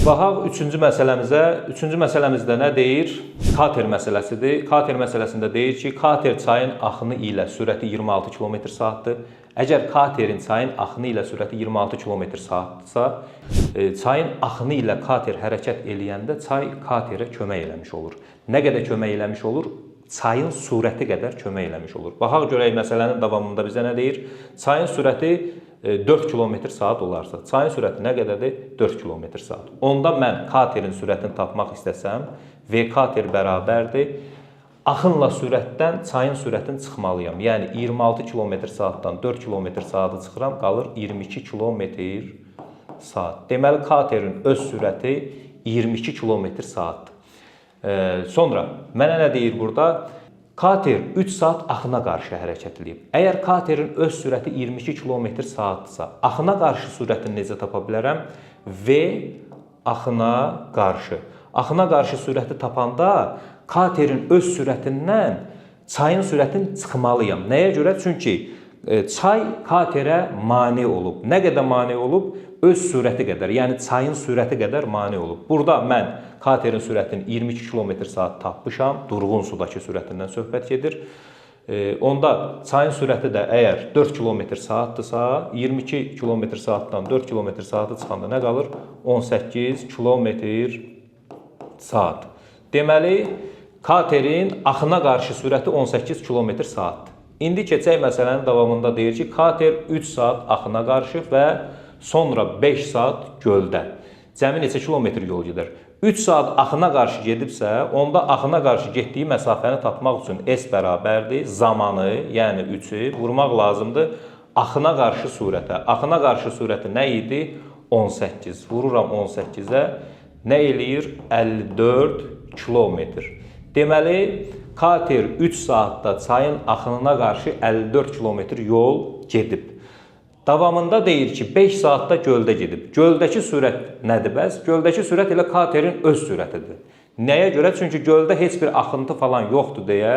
Baxaq üçüncü məsələmizə. Üçüncü məsələmizdə nə deyir? Kater məsələsidir. Kater məsələsində deyir ki, kater çayın axını ilə sürəti 26 km saatdır. Əgər katerin çayın axını ilə sürəti 26 km saatdırsa, çayın axını ilə kater hərəkət eləyəndə çay katerə kömək eləmiş olur. Nə qədər kömək eləmiş olur? Çayın sürəti qədər kömək eləmiş olur. Baxaq görək məsələnin davamında bizə nə deyir? Çayın sürəti 4 km saat olarsa, çayın sürəti nə qədərdir? 4 km saat. Onda mən katerin sürətini tapmaq istəsəm, V kater bərabərdir axınla sürətdən çayın sürətini çıxmalıyam. Yəni 26 km saatdan 4 km saatı çıxıram, qalır 22 km saat. Deməli katerin öz sürəti 22 km saatdır. Sonra mənə nə deyir burada? Kater 3 saat axına qarşı hərəkət eləyib. Əgər katerin öz sürəti 22 km saatdırsa, axına qarşı sürətini necə tapa bilərəm? V axına qarşı. Axına qarşı sürəti tapanda katerin öz sürətindən çayın sürətini çıxmalıyam. Nəyə görə? Çünki çay katerə mane olub. Nə qədər mane olub? Öz sürəti qədər, yəni çayın sürəti qədər mane olub. Burada mən katerin sürətini 22 km saat tapmışam. Durğun sudakı sürətindən söhbət gedir. Onda çayın sürəti də əgər 4 km saatdırsa, 22 km saatdan 4 km saatı çıxanda nə qalır? 18 km saat. Deməli, katerin axına qarşı sürəti 18 km saatdır. İndi keçək məsələnin davamında deyir ki, kater 3 saat axına qarşı və sonra 5 saat göldə. Cəmi neçə kilometr yol gedər? 3 saat axına qarşı gedibsə, onda axına qarşı getdiyi məsafəni tapmaq üçün S bərabərdir zamanı, yəni 3-ü vurmaq lazımdır axına qarşı sürətə. Axına qarşı sürəti nə idi? 18. Vururam 18-ə. Nə eləyir? 54 kilometr. Deməli, kater 3 saatda çayın axınına qarşı 54 kilometr yol gedib. Davamında deyir ki, 5 saatda göldə gedib. Göldəki sürət nədir bəs? Göldəki sürət elə katerin öz sürətidir. Nəyə görə? Çünki göldə heç bir axıntı falan yoxdur deyə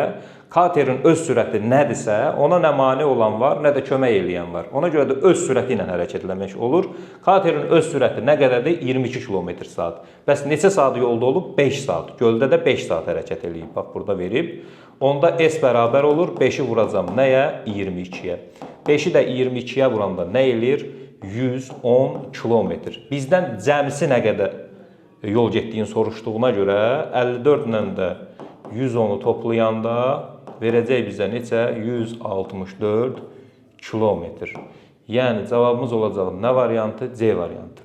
katerin öz sürəti nədirsə, ona nə mane olan var, nə də kömək eləyən var. Ona görə də öz sürəti ilə hərəkət eləmək olur. Katerin öz sürəti nə qədərdir? 22 km saat. Bəs neçə saat yolda olub? 5 saat. Göldə də 5 saat hərəkət eləyib. Bax burada verib. Onda S bərabər olur. 5-i vuracam nəyə? 22-yə. 5-i də 22-yə vuranda nə eləyir? 110 kilometr. Bizdən cəmisi nə qədər yol getdiyini soruşduğuna görə 54 ilə də 110-u toplayanda verəcək bizə neçə? 164 kilometr. Yəni cavabımız olacaq nə variantı? C variantı.